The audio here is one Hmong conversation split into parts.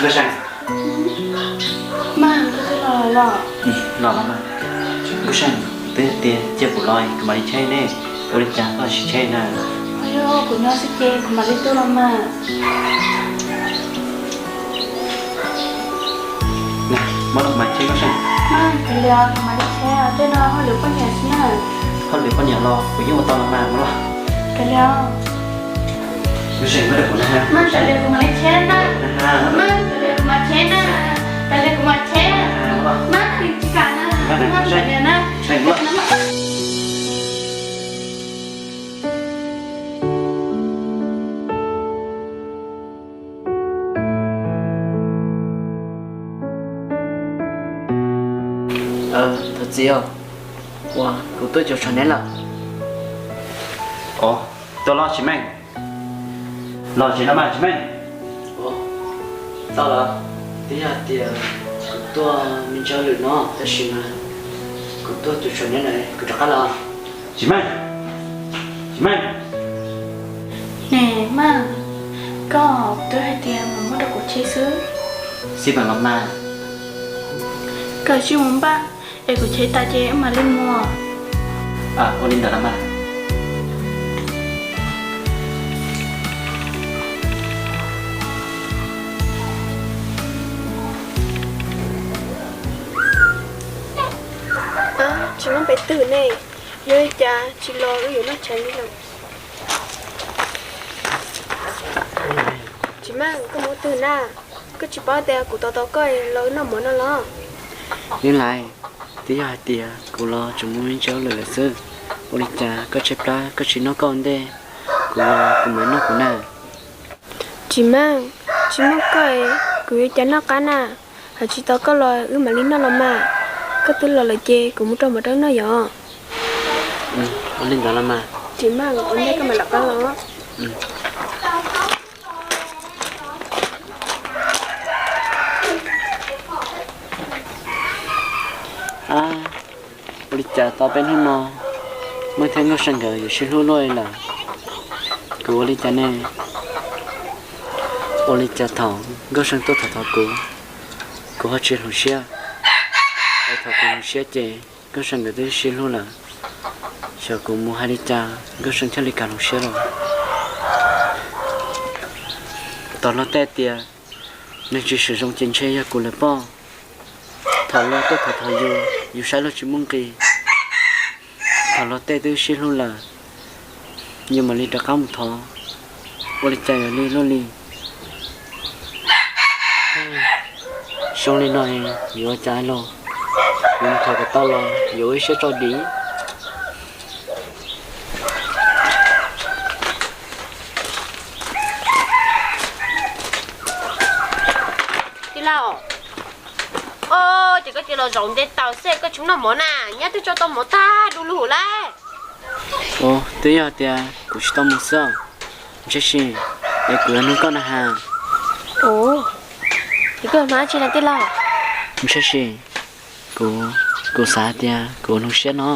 Nkauj Seej, Mas, koj twb los los? Los los mas. Nkauj Seej, twb tias cia kuv los kuv mam li cheb ne, ua li cas koj tsis cheb na? Yog kuv nyob xwb ces kuv mam li tuaj los mas. Muab los kuv mam cheb Nkauj Seej. Mas, kuv li kuv mam li cheb, tej no hauj lwm poj niam xwb na. Hauj lwm poj niam los kuv yeej ua tau los mas, muab los. Kuv li Nkauj Seej, muab rau kuv na. Mas, kuv li kuv mam li cheb na. Mas, kuv li kuv mam cheb na. Kuv li kuv mam cheb. Mas, tsis kam na. Mas, kuv li na. Thov txim os, uas kuv tuaj cuag tshuav neb lawm. Tuaj los Tsis Meej. Los tsev no mas Tsis Meej. Tau lawm, twb yog tias kuv tuaj me ntsis hauj lwm no tab sis mas kuv tuaj cuag tshuav neb lawm, kuv rov qab los. Tsis Meej, Tsis Meej. Ne Mas, koj twb hais tias mam muab rau kuv cheb xwb. Xij peem los mas. Koj tsis mus npaj es kuv cheb tas ces wb mam li mus. Ua li ntawd los mas. Tsis muaj peb twg ne, yog li cas tsis los wb yuav noj tshais li lawm. Tsis Meej, koj mus twg na? Koj tsis paub tias kuv tos tos koj los wb noj mov no los? Li lais, twb yog hais tias kuv los tseem muaj me ntsis hauj lwm lawm xwb. Ua li cas koj tshaib plab koj tsis noj koj ua ntej, kuv los kuv mam noj kuv na. Tsis Meej, tsis muaj koj kuv yuav cas noj qab na. Hos tsis tos koj los wb mam li noj los mas. Koj twb los lawm ces kuv mus rau mov rau wb noj yom. Ua li ntawd los mas. Tsis Meej, ua ntej koj mam rov qab los. Ua li cas tau peb hnub no Meej thiab Nkauj Seej nkawd yuav sib hlub luaj li lawm? Kuv ua li cas ne? Ua li cas thaum Nkauj Seej tuaj tham txog kuv, kuv ho tsis hloov siab, es thaum kuv hloov siab ces Nkauj Seej nkawd twb sib hlub lawm. Xyov kuv mus hais li cas Nkauj Seej thiaj li kam hloov siab los. Tau luag tej tias neeg tsis swm zoo ces ntshe yog kuv lawm pob. Thaum luag tuaj tham txog yus, yus saib luag tsis muaj nqis. Thaum luag tej twb sib hlub lawm, yus mam li rov qab mus thov, ua li cas yuav li luaj li. Zoo li no yuav ua cas lauj? Yuav mus thov kom tau los yuav ua ib siab tso dim. Tij laug, o, ces koj cia los zaum nte taws xwb koj tsis noj mov na, nyab twb tso tau mov tag du lug lawm. Twb yog tias kuv tsis tau mus xwb, ntshe sis, es kuv yuav nug koj na has. Es koj hnov dab tsi na tij laug? Ntshe sis, kuv, kuv xav tias kuv hloov siab no.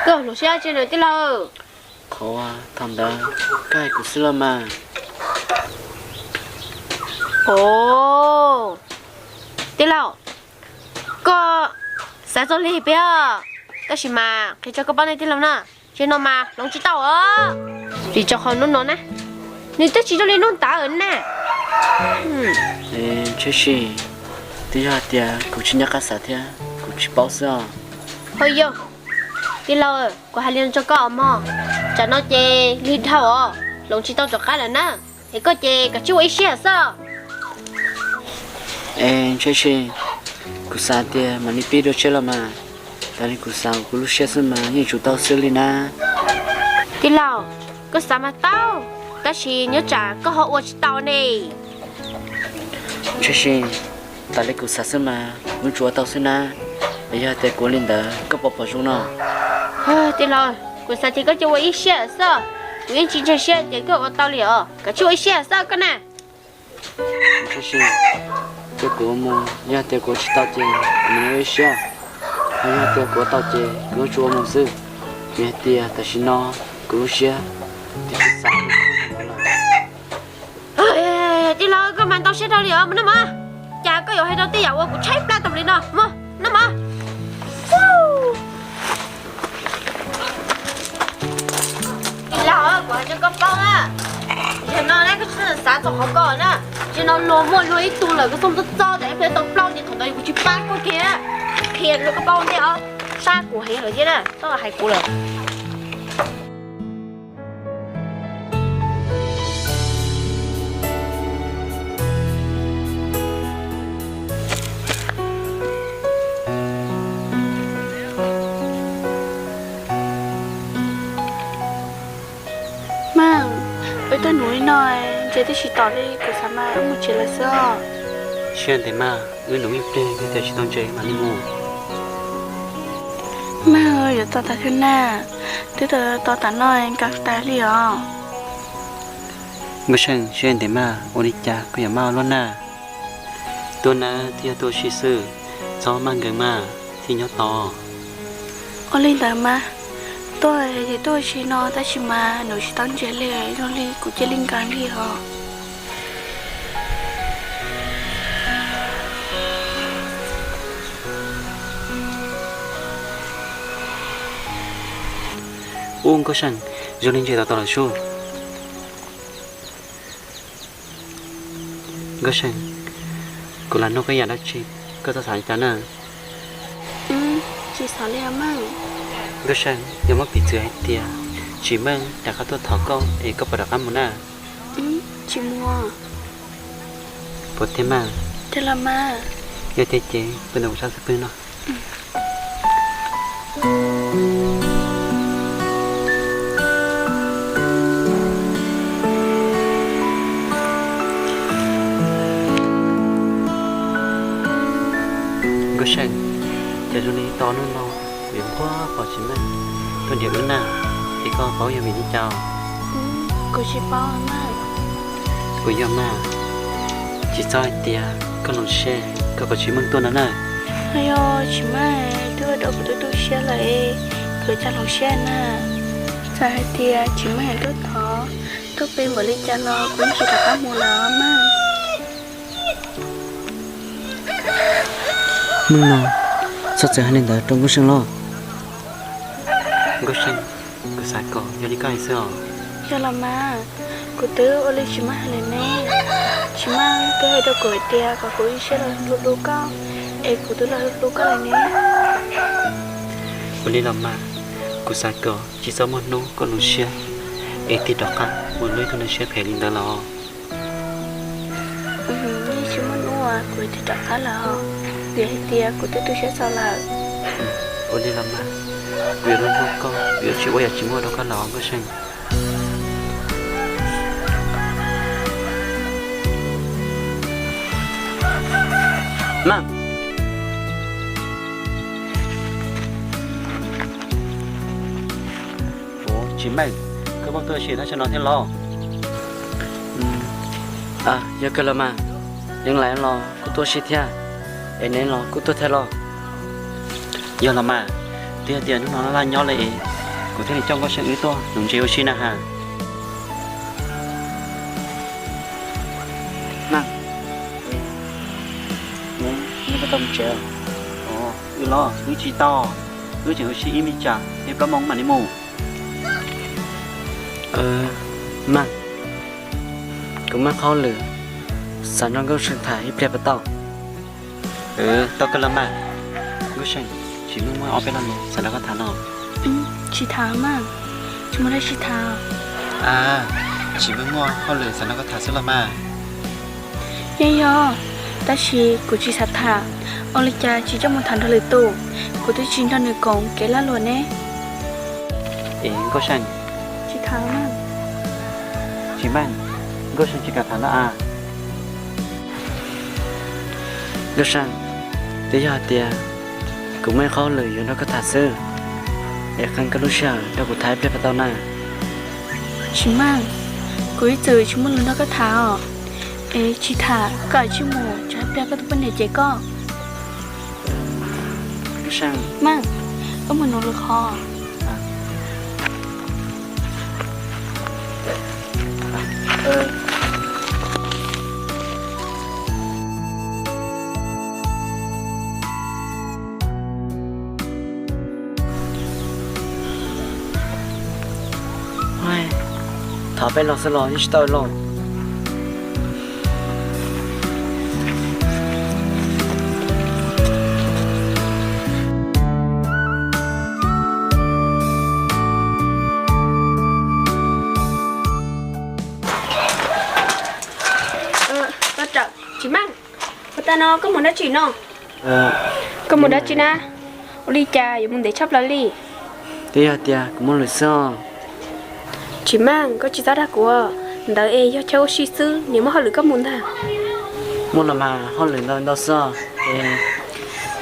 Koj hloov siab dab tsi na tij laug? Qhov thaum ntawd koj hais kuv xwb los mas. O, tij laug, koj xav txog li peb, tab sis mas qhia tso koj paub ne tij laug na, tsev no mas hloov tsis tau os. Vim tso qhov hnub no na, nws twb tsis zoo li hnub ntawd na. Ntshe sis, twb yog hais tias kuv tsis nco qab xav thiab kuv tsis paub xwb os. Ho yog, tij laug, kuv hais li no tso koj os mog, tsam no ces lig dhau os, hloov tsis tau rov qab lawm na, es koj ces kav tsij ua ib siab xwb. Es ntshe sis, kuv xav tias mam li pib dua tshiab los mas, tas li kuv xav kuv lub siab xwb mas yeej tsum tau xwb li na. Tij laug, koj xav mas tau, tab sis nyob tsam koj ho ua tsis tau ne. Ntshe sis, tas li kuv xav xwb mas kuv yeej tsum ua tau xwb na, es yog tias kuv ua li ntawd koj puas pom zoo no? Tij laug, kuv xav tias koj cia ua ib siab xwb, kuv yeej tsis ntseeg siab tias koj ua tau li os, kav tsij ua ib siab xwb koj na. Ntshe sis, cia kuv ua mus, yog tias kuv ua tsis tau ces kuv mam ua ib siab, ho yog tias kuv ua tau ces kuv yeej tsum ua mus xwb, vim hais tias tam sim no kuv lub siab twb tsis xav ua lawm. Mas ntau siab dhau li os, mus noj mov. Cas koj yuav hais rau tej yam uas kuv tshaib plab tau li no, mus noj mov. Ib lag, kuv hais rau koj paub na, zaum no na koj tsis xav txog qhov ko na. Zaum no luag muaj luag ib tug lawm, koj xoj txob txob tas ib pliag tau plaub ces thaum ntawd kuv tsis pab koj kiag. Qhia rau koj paub ntej os, sab kuv heev lawm thiab na, txhob hais kuv lawm. Maj, wb tuaj nuv li no, ntses twb tsis tom li, kuv xav mas wb mus tsev lawm xwb os. Siab ntev maj, wb nuv ib pliag yog tias tsis tau ntses mam li mus. Maj, yuav tos tas twg na, twb tos tas no nkaus tas li os. Nkauj Seej, siab ntev maj, ua li cas koj yuav maj ua luaj na? Tuaj na thiaj yog tuaj ua si xwb, txhob maj nkees maj, thiaj nyob tos. Ua li ntawd mas, tuaj ces tuaj ua si no tab sis mas nuv tsis tau ntses li, zoo li kuv cia li nkees li os. Ub Nkauj Seej, zoo li ntses tau tau lawm sub. Nkauj Seej, kuv lam nug koj yam dab tsi, koj txhob xav li cas na. Tsis xav li os Meej. Nkauj Seej, yog muab piv txwv hais tias Tsis Meej rov qab tuaj thov koj es koj puas rov qab mus na? Tsis mus. Puas tiag Meej? Tiag los mas. Yog tiag ces pw ntawm kuv sab xub pwg no. Nkauj Seej, cas zoo li tau ob hnub no vim nquag pom Tsis Meej tuaj nrhiav wb na, es koj paub yog vim li cas? Kuv tsis paub Meej. Puas yog Meej? Tsis txhob hais tias koj hloov siab koj kom Tsis Meej tuaj no na. Yog Tsis Meej twb ua rau kuv tu tu siab lawm, kuv cas hloov siab na. Txawm hais tias Tsis Meej tuaj thov, tuaj pe npaum li cas los kuv yeej tsis rov qab mus lawm Meej. Meej no, txhob txwm hais li ntawd rau Nkauj Seej lauj. Nkauj Seej, kuv xav kom yog li koj hais xwb os. Yog los mas, kuv twb ua li Tsis Meej hais lawm ne. Tsis Meej twb hais rau kuv hais tias kom kuv ib siab los hlub hlub koj, es kuv twb los hlub hlub koj lawm ne. Ua li los mas, kuv xav kom tsis txhob muaj hnub koj hloov siab es tig rov qab mus hlub ib tug neeg siab phem li ntawd los. Yeej tsis muaj hnub uas kuv tig rov qab lawm, vim hais tias kuv twb tu siab txaus lawm. Ua li los mas, kuv yuav hlub hlub koj, kuv yuav tsis ua yam tsis muaj rau koj lawm Nkauj Seej. Meej. Ua, Tsis Meej, koj kuj tuaj ua si thaj tsam no thiab los? Yog kawg los mas, yeej lawv los kuj tuaj ua si thiab, es neb los kuj tuaj thiab los? Yog los mas, twb yog tias hnub no laj laj nyob li es kuv thiaj li coj Nkauj Seej wb tuaj nuv ntses ua si na has. Meej, neb puas tau mus tsev? Wb los wb tsis tau, wb tseem ua si ib me tsam, ib plaub moos mam li mus. Meej, kuv muaj qhov hauj lwm xav nrog Nkauj Seej tham ib pliag puas tau? Tau kawg los mas. Nkauj Seej, Tsis Meej muaj ob peb lo lus xav nrog koj tham no. Tsis tham Meej, tsis muaj dab tsi tham. Tsis Meej muaj hauj lwm xav nrog koj tham xwb los mas. Yeej yog, tab sis kuv tsis xav tham. Ua li cas tsis coj mus tham nrog lwm tus? Kuv twb tsis nrog nws koom kev lag luam ne. Es Nkauj Seej, tsis tham Meej. Tsis Meej, Nkauj Seej tsis kam tham no as. Nkauj Seej, twb yog hais tias kuv muaj ib qhov hauj lwm yuav nrog koj tham xwb, es qee koj lub sij hawm nrog kuv tham ib pliag puas tau na? Tsis Meej, kuv ib txwm tsis muaj lus nrog koj tham os. Es tsis tham, koj cia li mus, tsam ib pliag koj tus poj niam cem koj. Meej, wb mus nuv lwm qhov. Thov peb los xwb los yeej tsis tau los. Tsis Maaj, puag ta no koj mus dab tsi no? Koj mus dab tsi na? Ua li cas yuav mus ntev tshaj plaws li? Twb yog tias kuv muaj lwm xwb os. Tsis Maaj, koj tsis txhob dag kuv, ntawd es yog chaw ua si xwb, nws muaj hauj lwm koj mus ntag. Muaj los mas, hauj lwm ntau ntau xwb os, es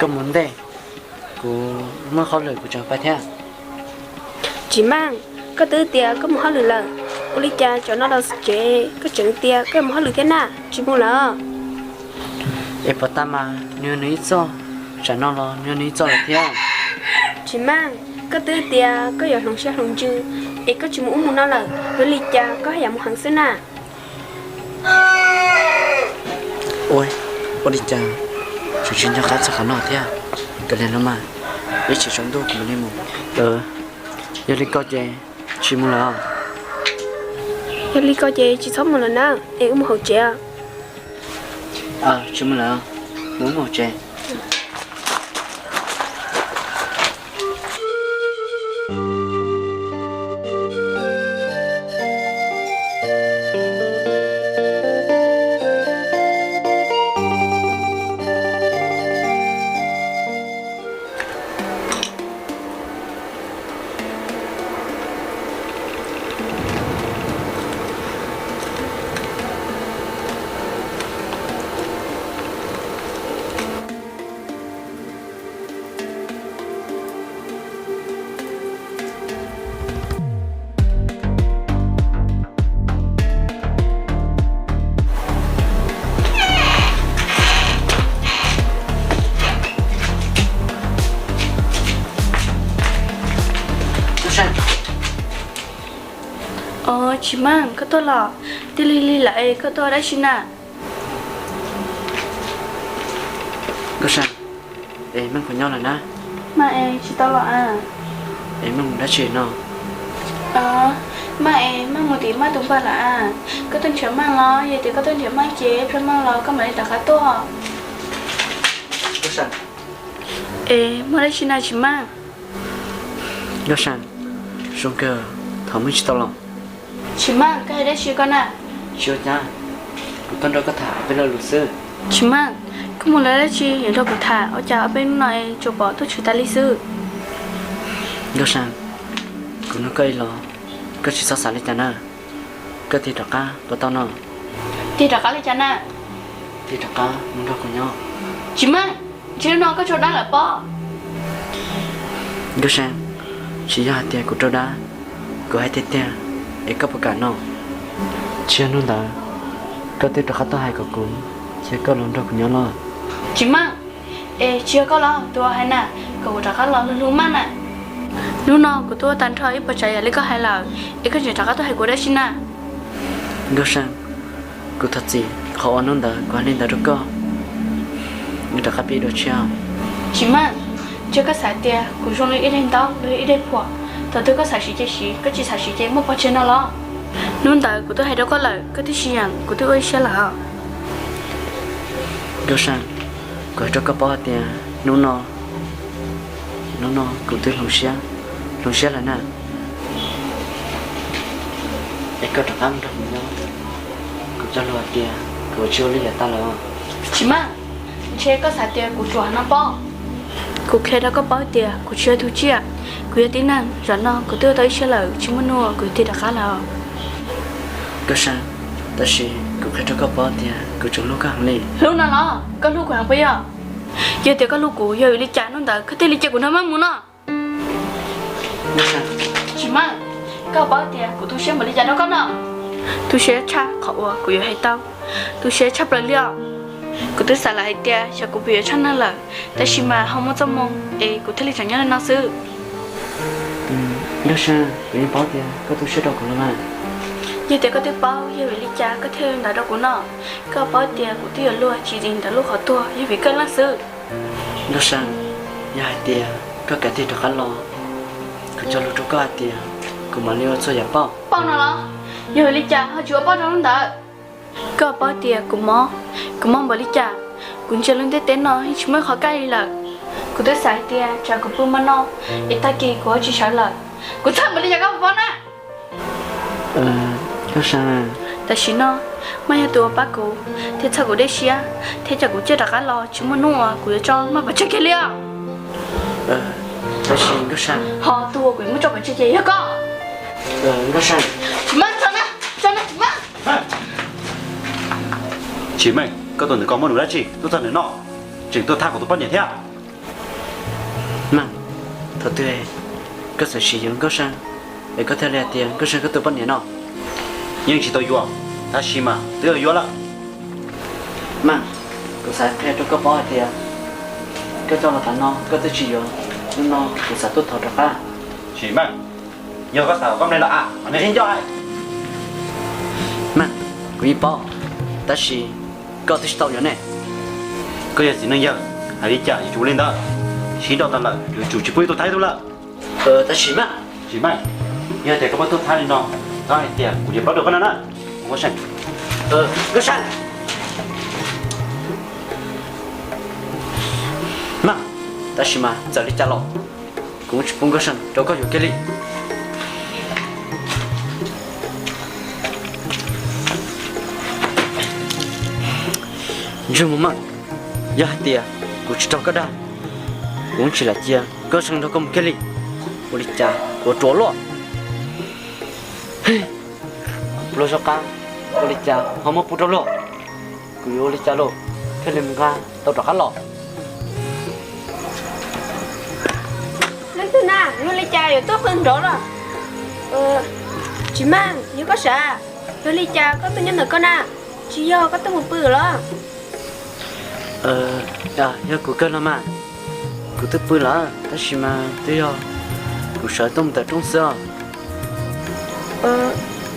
koj mus ntej, kuv muaj hauj lwm kuv tseem pais thiab. Tsis Maaj, koj twb tias koj mus hauj lwm lawm, ua li cas tsam no los tsev koj tseem tias koj mus hauj lwm thiab na, tsis mus lawm? Es puag ta mas nws yog nws ib txoj, tsam no los nws yog nws ib txoj lawm thiab. Tsis Maaj, koj twb tias koj yuav hloov siab hloov ntsws, es koj tsis mus ub mus no lawm, vim li cas koj haj yam mus heev xwb na? Ua, ua li cas tseem tsis nco qab txog qhov no thiab? Kav liam los mas, ib tsam tsaus ntuj kuv mam li mus. Yog li ko ces tsis mus lawm. Yog li ko ces tsis txhob mus lawm na, es wb mus hauv tsev. Tsis mus lawm, mus mus tsev. Tsis Maaj, koj tuaj los? Tiag lig lig lawm es koj tuaj dab tsi na? Nkauj Sa, es Maaj puas nyob lawm na? Maaj es tsis tau los a. Es Maaj mus dab tsi no? Maaj es Maaj mus tim Maaj tus npawg lawm a. Koj tuaj nrhiav Maaj los? Yog tias koj tuaj nrhiav Maaj ces pheej Maaj los koj mam li rov qab tuaj. Nkauj Sa, es muaj dab tsi na Tsis Maaj? Nkauj Sa, zoo kawg thaum Maaj tsis tau los. Tsis Maaj, koj hais dab tsi koj na? Tsis ua cas, kuv tuaj nrog koj tham peb lo lus xwb. Tsis Maaj, koj mus lawv dab tsi yuav nrog kuv tham, ua cas ob peb hnub no es tsuas pom tuaj tshwm tas li xwb? Nkauj Sa, kuv nug koj ib los, koj tsis txhob xav li cas na. Koj tig rov qab puas tau no? Tig rov qab li cas na? Tig rov qab mus nrog kuv nyob. Tsis Maaj, ntshe hnub no koj raug dab lawm pob. Nkauj Sa, tsis yog hais tias kuv raug dab, kuv hais tiag tiag, es koj puas kam no? Tsis yog hnub ntawd koj twb rov qab tuaj hais kom kuv cia koj los nrog kuv nyob los? Tsis Maaj, es tsis yog koj los tus uas hais na, kom kuv rov qab los hlub hlub Maaj na. Hnub no kuv twb ua tag nrho ib puas tsav yam li koj hais lawm, es koj tseem rov qab tuaj hais kuv dab tsi na? Nkauj Sa, kuv thov txim qhov uas hnub ntawd kuv hais li ntawd rau koj. Nws rov qab pib dua tshiab. Tsis Maaj, ntshe koj xav tias kuv zoo li ib daim ntaub los ib daim phuam, thaum twg koj xav siv ces siv, koj tsis xav siv ces muab pov tseg no los? Hnub ntawd kuv twb hais rau koj lawm, koj twb tsis yeem, kuv twb ua ib siab lawm os. Nkauj Sa, kuv hais rau koj paub hais tias hnub no, hnub no kuv twb hloov siab, hloov siab lawm na. Es koj rov qab mus nrog kuv nyob, kuv cog lus hais tias kuv tsis ua li yam tas lawm. Tsis Maaj, ntshe koj xav tias kuv ruam no pob. Kuv qhia rau koj paub tias kuv tsis yog tus tsiaj, kuv yog tib neeg, zaum no kuv twb ua tau ib siab lawm, tsis muaj hnub kuv yuav tig rov qab lawm. Nkauj Sa, tab sis kuv qhia rau koj paub tias kuv tseem hlub koj heev li. Hlub no los? Koj hlub kuv heev puas yog? Yog tias koj hlub kuv, yog vim li cas hnub ntawd koj thiaj li cia kuv nrog Maaj mus no? Tsis Maaj, koj paub tias kuv tu siab npaum li cas rau koj no? Tu siab tshaj qhov uas kuv yuav hais tau, tu siab tshaj plaws li os. Kuv twb xav lawm hais tias xyov kuv puas yuav tshaj neeg lawm, tab sis mas ho muaj txoj moo es kuv thiaj li tseem nyob li no xwb. Nkauj Sa, kuv yeej paub tias koj tu siab rau kuv no mas. Yog tias koj twb paub, yog vim li cas koj thiaj li ntawd rau kuv no? Koj paub tias kuv twb yuav luag tsis ntxiv ntawm lub qhov tuag yog vim koj leej xwb. Nkauj Sa, yog hais tias koj kam tig rov qab los, kuv cog lus rau koj hais tias kuv mam li ua txhua yam pauj. Pauj no los? Yog vim li cas ho tsis ua poj rau lub ntawd? Koj paub tias kuv mob, kuv mob npaum li cas, kuv ntsia lub ntiaj teb no yeej tsis muaj ib qho kaj li lawm. Kuv twb xav hais tias tsam kuv pw hmo no es tag kis kuv ho tsis sawv lawm. Kuv txhawj npaum li cas koj puas paub na? Tam sim no Maj yog tus uas pab kuv thiab txhawb kuv dej siab thiab coj kuv ciaj rov qab los, tsis muaj hnub uas kuv yuav tso Maj pov tseg kiag li os. Ho tus uas kuv yuav muab tso pov tseg ces yog koj. Tsis Maj, tso na, tso na, tsis Maj. Tsis Meej, koj tuaj ntawm ko muaj nug dab tsi tuaj txog ntawm no, tseem tuaj thab kuv tus poj niam thiab? Meej, thaum twg koj txawm sim yuav Nkauj Seej es koj thiaj li hais tias Nkauj Seej koj tus poj niam no? Yeej tsis tau yuav, tab sis mas twb yuav lawm. Meej, kuv xav qhia rau koj paub hais tias koj coj los tas no koj twb tsis yuav, hnub no kuv xav tuaj thov rov qab. Tsis Meej, yog koj xav kom koj nplej los a, mam neb nco hais. Meej, kuv yeej paub, tab sis koj twb tsis tau yuav ne. Koj yog txiv neej yawg, hais li cas yuav tsum ua li ntawd. Sib nrauj tag lawm yuav tsum tsis pub ib tug thab ib tug lawm. Tab sis Meej, tsis Meej, yog tias koj muab tuaj thab li no, koj hais tias kuv yuav pab rau koj no na. Nkauj Seej, Nkauj Seej. Meej, tab sis mas txawm li cas los kuv tsis pub Nkauj Seej rau koj yuav kiag li. Ntsej muag Meej, yog hais tias kuv tsis raug koj dag, kuv tsis lam cia Nkauj Seej nrog koj mus kiag li. Ua li cas kuv ruam luaj. Pluag soj qab, ua li cas ho muab pub rau luag. Kuv yuav ua li cas los thiaj li mus nqa tau rov qab los? Leej twg na, yog li cas yuav tuaj qw nrov los? Tsis Meej, yog koj sav, yog li cas koj tuaj nyob ntawm ko na? Tsis yog koj tuaj mus pw los? Yog kuv kawg los mas, kuv twb pw lawm tab sis mas twb yog kuv sawv tuaj mus tawm rooj xwb os.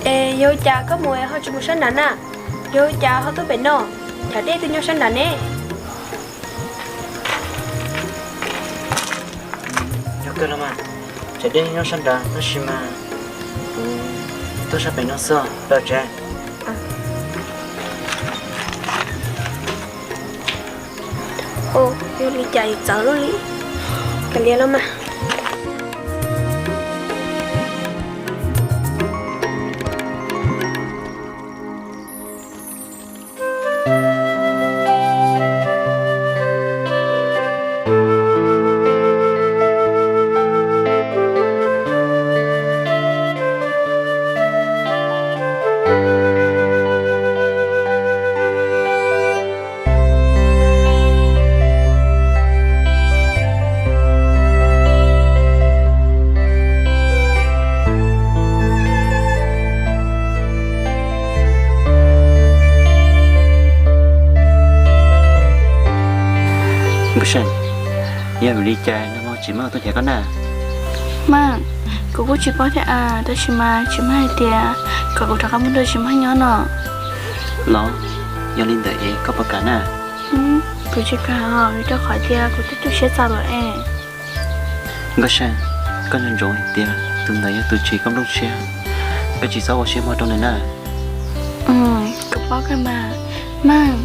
Es yog li cas koj mus es ho tsis mus sab nrad na? Yog li cas ho tuaj pem no? Chav dej twb nyob sab nrad ne. Yog kawg los mas, chav dej nyob sab nrad tab sis mas kuv tuaj sab pem no xwb os, peb tsev. Yog li cas yuav txawv luaj li, kav liam los mas. Nkauj Seej, yog vim li cas nag hmo Tsis Meej tuaj nrhiav koj na? Meej, kuv kuj tsis paub thiab as, tab sis mas Tsis Meej hais tias kom kuv rov qab mus nrog Tsis Meej nyob no. Los, yog li ntawd es koj puas kam na? Kuv tsis kam os, vim rau qhov tias kuv twb tu siab txaus lawm es. Nkauj Seej, koj nco ntsoov hais tias tus ntawd yog tus tseg koj nplooj siab, koj tsis txhob ua siab mog rau nws na. Kuv paub kawg mas Meej,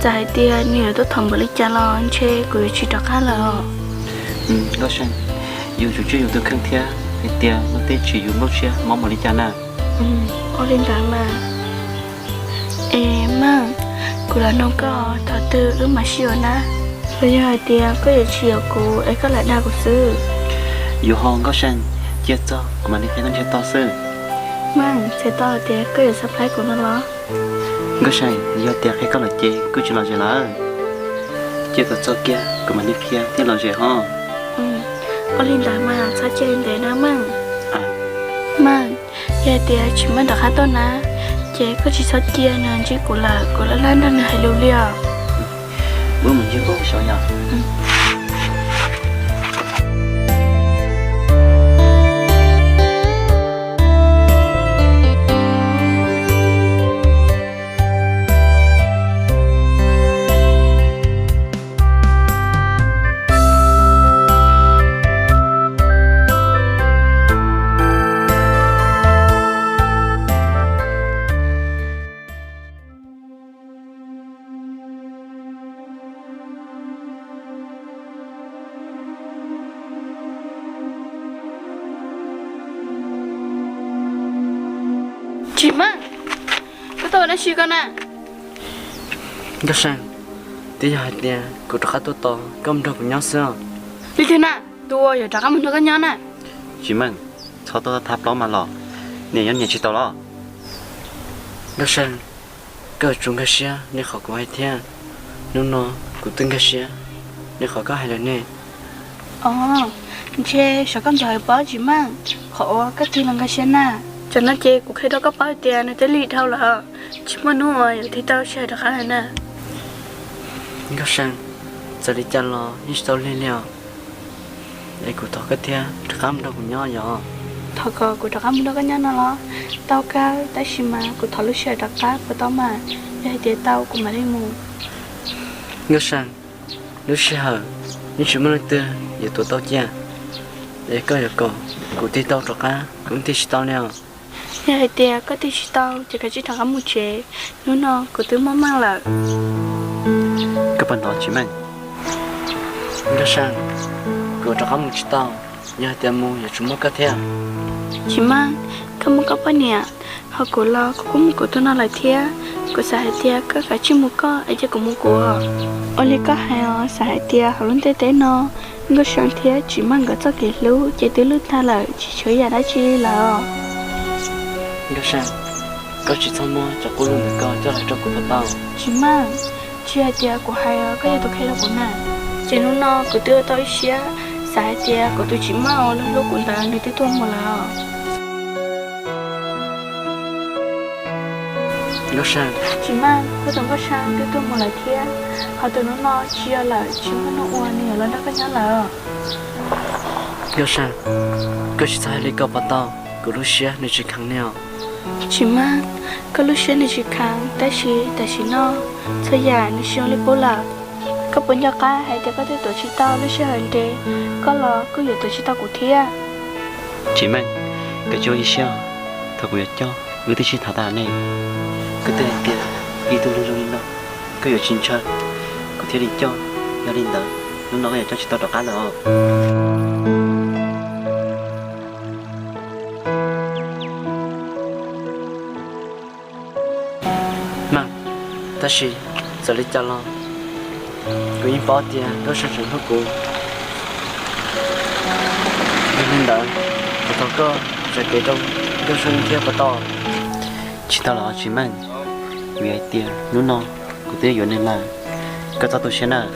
txawm hais tias nws yuav tuaj thov npaum li cas los ntshe kuv yuav tsis rov qab lawm os. Nkauj Seej, yus tsum tswj yus tus kheej thiab, hais tias luag tej tsis yus nplooj siab mob npaum li cas na. Ua li ntawd mas. Es Meej, kuv los nug koj, thaum twg wb mam sib yuav na? Los yog hais tias koj yuav tsis yuav kuv es koj lam dag kuv xwb? Yuav ho Nkauj Seej, cia txog kuv mam li qhia txog ntsiag to xwb. Meej, txhais tau tias koj yuav surprise kuv no los? Nkauj Seej, yog tias qhia koj lawm ces kuj tsis lom zem lawm. Cia kom txog kiag kuv mam li qhia thiaj lom zem ho. Ua li ntawd mas txhob cia li ntev na Meej. Meej, yog tias Tsis Meej rov qab tuaj na, ces koj tsis txhob cia nws ntsib kuv lawm, kuv laj laj nrog nws hais lus li os. Wb mus ncig ub saud yom. Tsis Meej, koj tuaj ua dab tsi koj na? Nkauj Seej, twb yog hais tias kuv rov qab tuaj tos koj mus nrog kuv nyob xwb os. Li tiag na, tus uas yuav rov qab mus nrog koj nyob na. Tsis Meej, txhob tuaj thab plaub mas los, niam nyob niam tsis tau los? Nkauj Seej, koj yuav tsum nkag siab li qhov kuv hais thiab. Hnub no kuv twb nkag siab li qhov koj hais lawm ne. Os, ntshe xyov koj ntxov hais pob Tsis Meej, qhov uas koj tig los nkag siab na. Tsam no ces kuv qhia rau koj paub hais tias nws twb lig dhau lawm, tsis muaj hnub uas yuav tig tau sij hawm rov qab lawm na. Nkauj Seej, txawm li cas los yeej tsis tau lig li os. Es kuv thov koj thiab rov qab mus nrog kuv nyob yom. Thov kom kuv rov qab mus nrog koj nyob no los? Tau kawg, tab sis mas kuv thov lub sij hawm rov qab puas tau mas? Yog hais tias tau kuv mam li mus. Nkauj Seej, lub sij hawm yeej tsis muaj leej twg yuav tuav tau cia, es koj yuav kom kuv tig tau rov qab kuv yeej tig tsis tau li os. Yog hais tias koj tig tsis tau ces kav tsij rov qab mus tsev, hnub no kuv twb muaj Meej lawm. Koj puas hnov Tsis Meej? Nkauj Seej, kuv rov qab mus tsis tau, yog hais tias mus yuav tsum muaj koj thiab. Tsis Meej, koj muaj koj poj niam, ho kuv los kuv kuj muaj kuv tus no lawm thiab. Kuv xav hais tias koj kav tsij mus koj es cia kuv mus kuv. Ua li koj hais os, xav hais tias hauv lub ntiaj teb no Nkauj Seej thiab Tsis Meej nkawd txoj kev hlub ces twb luj tag lawm, tsis tshuav yam dab tsi li lawm. Nkauj Seej, koj tsis txhob muab cov qub lus ntawm koj coj los hais rau kuv puas tau? Tsis Meej, tsis hais tias kuv hais os, koj yog tus qhia rau kuv na. Ces hnub no kuv twb ua tau ib siab, xav hais tias kuv tus Tsis Meej uas hlub hlub kuv ntawd nws twb tuag mus lawm. Nkauj Seej. Tsis Meej, koj tus Nkauj Seej twb tuag mus lawm thiab, ho tus hnub no tsis yog lawm, tsis muaj hnub uas nws yuav los nrog koj nyob lawm. Nkauj Seej, koj tsis txhob hais li ko puas tau, kuv lub siab nws tsis kheev li os. Tsis Meej, koj lub siab nws tsis kheev, tab sis tam sim no txhua yam nws tsis zoo li qub lawm. Koj puas nco qab hais tias koj twb tuav tsis tau lub sij hawm nres, koj los kuj yuav tuav tsis tau kuv thiab. Tsis Meej, koj tsis ua ib siab, thaum kuv yuav coj wb twb sib tham tas ne. Koj twb hais tias ib tug neeg zoo li no koj yuav tsis ntshaw, kuv thiaj li coj. Yog li ntawd hnub no koj yuav coj tsis tau rov qab lawm os. Meej, tab sis txawm li cas los kuv yeej paub tias Nkauj Seej tseem hlub kuv. Yog li ntawd, kuv thov koj zam kev rau Nkauj Seej thiab puas tau? Tsis tau los Tsis Meej, vim hais tias hnub no kuv twb yuav nws lawm, koj txhob tu siab nawb.